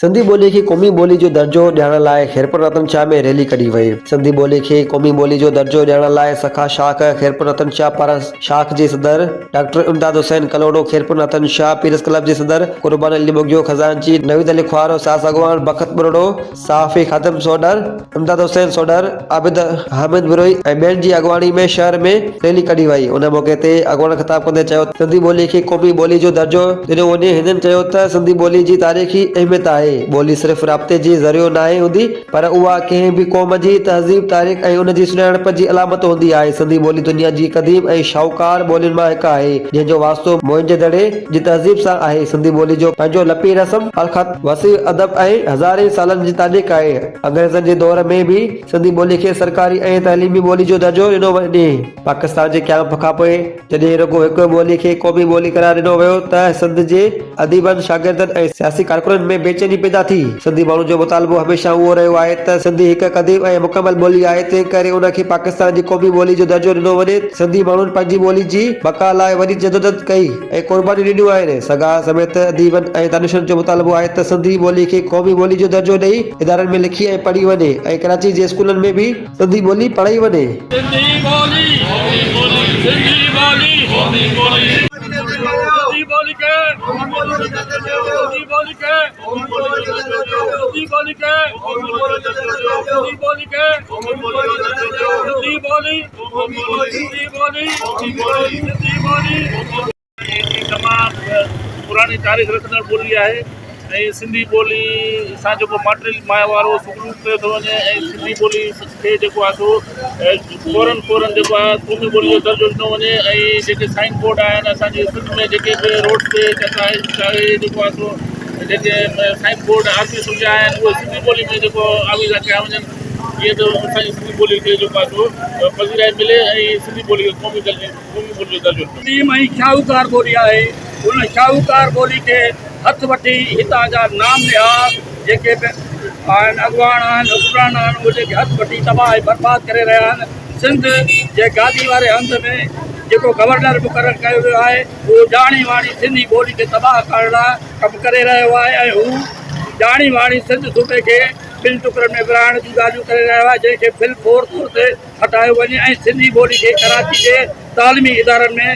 سنڌي ٻولي کي قومي ٻولي جو درجو ڏيارڻ لاء خيرپور رتن شاهه ۾ ريلي ڪڍي وئي. سنڌي ٻولي کي قومي ٻولي جو درجو ڏيارڻ لاء سکا شاخ خيرپور رتن شاهه پاران شاخ جي صدر ڊاڪٽر امداد حسين ڪلهوڙو، خيرپور ناٿن شاهه پيرس ڪلب جي صدر قربان علي ٻگهيو، خزانچي نويد علي کوهارو، ساس اڳواڻ بخت ٻرڙو، صحافي خادم سوڍر، امداد حسين سوڍر، عابد حامد بروهي ۽ ٻين جي اڳواڻي ۾ شهر ۾ ريلي ڪڍي وئي. ان موقعي تي اڳواڻن خطاب ڪندي چيو ته سنڌي ٻولي کي قومي ٻولي جو درجو ڏنو وڃي. هنن چيو ته سنڌي ٻولي جي تاريخي اهميت آهي، ٻولي صرف رابطي جي ذريعو ناهي هوندي پر اها ڪنهن به قوم جي تهذيب، تاريخ ۽ ان جي سڃاڻپ جي علامت هوندي آهي. سنڌي ٻولي دنيا جي قديم ۽ شاهوڪار ٻولين مان هڪ آهي، جنهن جو واسطو موئن جي دڙي جي تهذيب سان آهي. سنڌي ٻولي جو پنهنجو لپي، رسم الخط، وسيع ادب ۽ هزارين سالن جي تاريخ آهي. انگريزن جي دور ۾ به سنڌي ٻولي کي سرڪاري ۽ تعليمي ٻولي جو درجو ڏنو وڃي. پاڪستان جي قيام کانپوء جڏهن رڳو هڪ ٻولي کي قومي ٻولي قرار ڏنو ويو ته سنڌ جي اديبن، شاگردن ۽ سياسي ڪارڪنن ۾ بيچيني پيدا ٿي. سنڌي ماڻهن جو مطالبو هميشه اهو رهيو آهي ته سنڌي هڪ قديم ۽ مڪمل ٻولي آهي، تنهن ڪري ان کي پاڪستان جي قومي ٻولي جو درجو ڏنو وڃي. سنڌي ماڻهن پنهنجي ٻولي جي بقا لاء وڏي جدوجهد ڪئي ۽ قربانيون ڏنيون آهن. سگا سميت اديبن ۽ دانشورن جو مطالبو آهي ته سنڌي ٻولي کي قومي ٻولي جو درجو ڏئي ادارن ۾ لکي ۽ پڙهي وڃي ۽ ڪراچي جي اسڪولن ۾ به سنڌي ٻولي پڙهائي وڃي. سنڌي ٻولي سنڌي ٻولي سنڌي ٻولي کي سنڌي ٻولي کي سنڌي ٻولي کي سنڌي ٻولي کي سنڌي ٻولي سنڌي ٻولي سنڌي ٻولي. هي تمام پراڻي تاريخ رکندڙ ٻولي آهي ۽ سنڌي ٻولي سان جيڪو ماٽيلي ماء وارو سلوڪ ڪيو ٿو وڃي ۽ سنڌي ٻولي کي جيڪو آهي سو فورن فورن جيڪو آهي قومي ٻولي جو درجو ڏنو وڃي ۽ جيڪي سائن بورڊ آهن اسانجي سنڌ ۾ جيڪي به روڊ تي چاهي جيڪو آهي سو جيڪي سائن بورڊ آفيسن جا آهن اهي سنڌي ٻولي ۾ جيڪو آويزا ڪيا وڃن جيئن ته اسانجي سنڌي ٻولي کي جيڪو آهي سو پذيرائي ملي ۽ سنڌي ٻولي کي قومي درجي قديم ۽ شاهوڪار ٻولي آهي. ان شاهوڪار ٻولي کي هٿ وٺي هتان جا نام نهاد جيڪي به آهن اڳواڻ آهن حڪمران آهن اهي جيڪي هٿ وٺي تباهه ۽ برباد ڪري رهيا آهن. سنڌ جي گادي واري هنڌ ۾ جيڪو گورنر مقرر ڪيو ويو آهي اهو ڄاڻي واڻي سنڌي ٻولي کي تباهه ڪرڻ لاء ڪم ڪري رهيو آهي ۽ هو ڄاڻي واڻي سنڌ صوبي کي ٻن ٽڪرن ۾ ورهائڻ جون ڳالهيون ڪري رهيو آهي جنهن کي فل فور طور تي هٽايو وڃي ۽ سنڌي ٻولي کي ڪراچي جي تعليمي ادارن ۾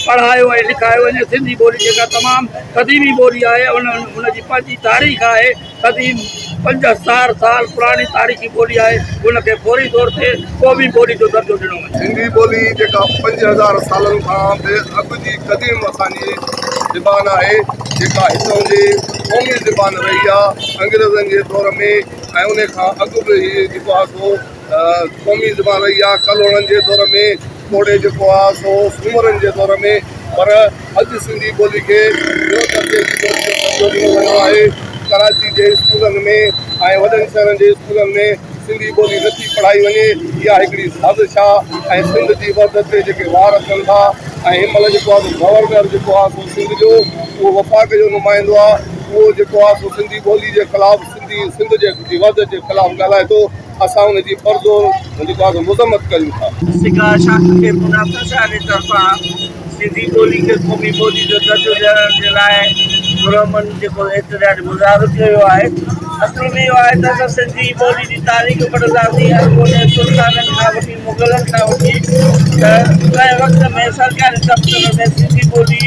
پڙهايو ۽ لکايو وڃي. سنڌي ٻولي جيڪا تمام قديمي ٻولي آهي ان ان جي پنهنجي تاريخ آهي قديم 5000 سال پراڻي تاريخي ٻولي آهي ان کي فوري طور تي قومي ٻولي جو درجو ڏنو وڃي. سنڌي ٻولي جيڪا 5000 سالن کان به اڳ جي قديم اسان جي زبان آهي جيڪا هتان جي قومي زبان رهي آهي انگريزن جي دور ۾ ۽ ان کان اڳ به هي جيڪو آهي سو قومي زبان رهي آهي ڪلهوڙن جي دور ۾ توڙي جيڪو آهي سو سومرن جي دور ۾ پر اڄ سنڌي ٻولي کي ٻيو درجي جي ٻولي جو درجو ڏنو ويو آهي ڪراچي جي اسڪولن ۾ ۽ وڏن شهرن جي اسڪولن ۾ سنڌي ٻولي نٿي پڙهائي وڃي اها هڪڙي سازش آهي ۽ سنڌ جي وحدت تي جيڪي وار ٿين ٿا ۽ هن مهل جيڪو آهي سو گورنر جيڪو آهي سو سنڌ جو اهو وفاق جو نمائندو آهي اهو جيڪو آهي سو سنڌي ٻولي جي خلاف سنڌي سنڌ جي وحدت جي خلاف ڳالهائي ٿو اسان ان جي پرزور جيڪو آهي سو مذمت ڪريون ٿا. سگا شاخ کي منافع شاهه جي طرفان سنڌي ٻولي کي قومي ٻولي جو درجو ڏيارڻ جي لاء پرامن جيڪو احتجاج مظاهرو ڪيو ويو آهي اصل ۾ اهو آهي ته اسان سنڌي ٻولي جي تاريخ پڙهنداسين ارغونين ترخانن کان وٺي مغلن کان وٺي ته ڪنهن وقت ۾ سرڪاري دفترن ۾ سنڌي ٻولي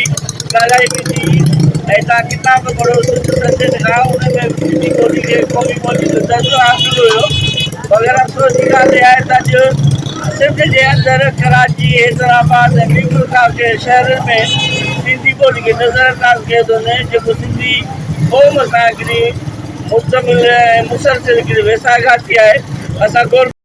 ڳالهائي ويندي هئي ۽ توهان ڪتاب پڙهو سنڌ سچن کان ان ۾ به سنڌي ٻولي کي قومي ٻولي جو درجو حاصل هيو مگر افسوس جي ڳالهه اها آهي ته اڄ سنڌ جي اندر ڪراچي، حيدرآباد ۽ ميرپورخاص جهڙي شهرن ۾ سنڌي ٻولي کي نظر انداز ڪيو ٿو وڃي جيڪو سنڌي قوم سان هڪڙي مڪمل ۽ مسلسل هڪڙي ويساهه گهاتي آهي اسان گورنمينٽ.